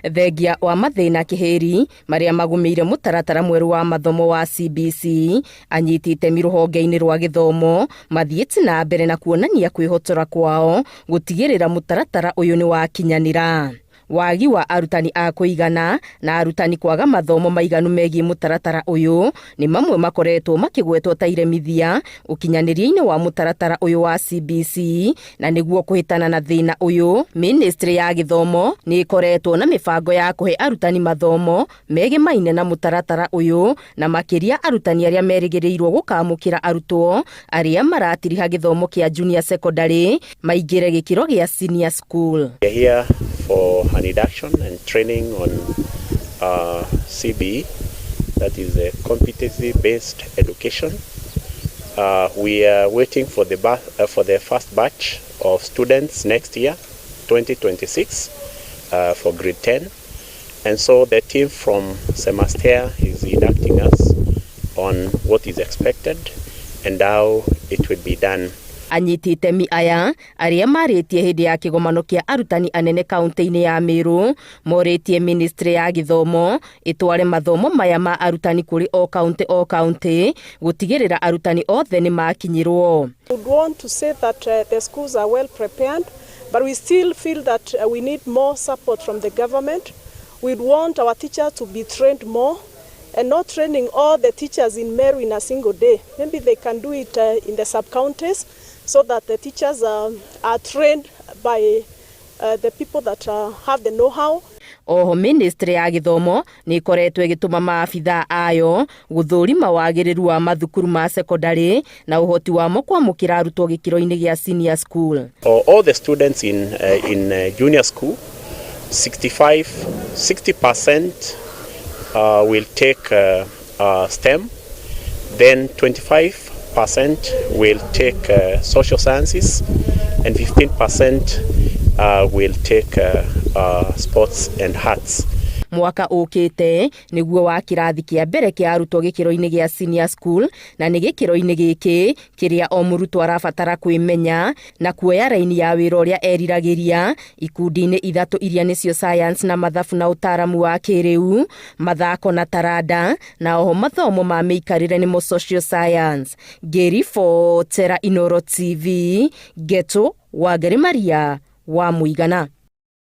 Thengia wa mathĩna kĩhĩri marĩa magũmĩire mũtaratara mwerũ wa mathomo wa CBC, anyiti itemi rũhonge-inĩ rwa gĩthomo mathiĩte na mbere na kuonania kwĩhotora kwao gũtigĩrĩra mũtaratara ũyũ nĩ wakinyanĩra. Wagi wa arutani a kũigana na arutani kwaga mathomo maiganu megiĩ mũtaratara ũyũ nĩ mamwe makoretwo makĩgwetwo ta iremithia ũkinyanĩria-inĩ wa mũtaratara ũyũ wa CBC. Na nĩguo kũhĩtana na thĩna ũyũ, ministry ya gĩthomo nĩ ĩkoretwo na mĩbango ya kũhe arutani mathomo megemaine na mũtaratara ũyũ, na makĩria arutani arĩa merĩgĩrĩirwo gũkamũkĩra arutwo arĩa maratiriha gĩthomo kĩa junior secondary maingĩre gĩkĩro gĩa senior school. We are here for an induction and training on CBE, that is a competency-based education. We are waiting for the first batch of students next year, 2026, for grade 10. And so the team from CEMASTEA is inducting us on what is expected and how it will be done. Anyiti itemi aya arĩa marĩtie hĩndĩ ya kĩgomano kĩa arutani anene kaunti-inĩ ya Meru morĩtie ministry ya gĩthomo ĩtware mathomo maya ma arutani kũrĩ o kaunti o kaunti gũtigĩrĩra arutani othe nĩ makinyĩrwo. Would want to say that the schools are well prepared, but we still feel that we need more support from the government. We'd want our teachers to be trained more and not training all the teachers in Meru in a single day. Maybe they can do it in the sub-counties so that the teachers are trained by the people that have the know-how. Oho ministry ya gĩthomo nĩ ĩkoretwo ĩgĩtũma maabithaa ayo gũthũrima wagĩrĩru wa mathukuru ma secondary na ũhoti wamo kwamũkĩra arutwo gĩkĩro-inĩ gĩa senior school. All the students in junior school, 65, 60% will take STEM, then 25% will take social sciences, and 15% will take sports and arts. Mwaka ũkĩte nĩguo wa kĩrathi kĩa mbere kĩa arutwo gĩkĩro-inĩ gĩa senior school, na nĩ gĩkĩro-inĩ gĩkĩ kĩrĩa o mũrutwo arabatara kwĩmenya na kuoya raini ya wĩra ũrĩa eriragĩria ikundi-inĩ ithatũ iria nĩcio science na mathabu na ũtaaramu wa kĩrĩu, mathako na taranda, na oho mathomo ma mĩikarĩre nĩmo social science. Ngĩribotera Inooro TV, Ngeto Wangari Maria wa Mũigana.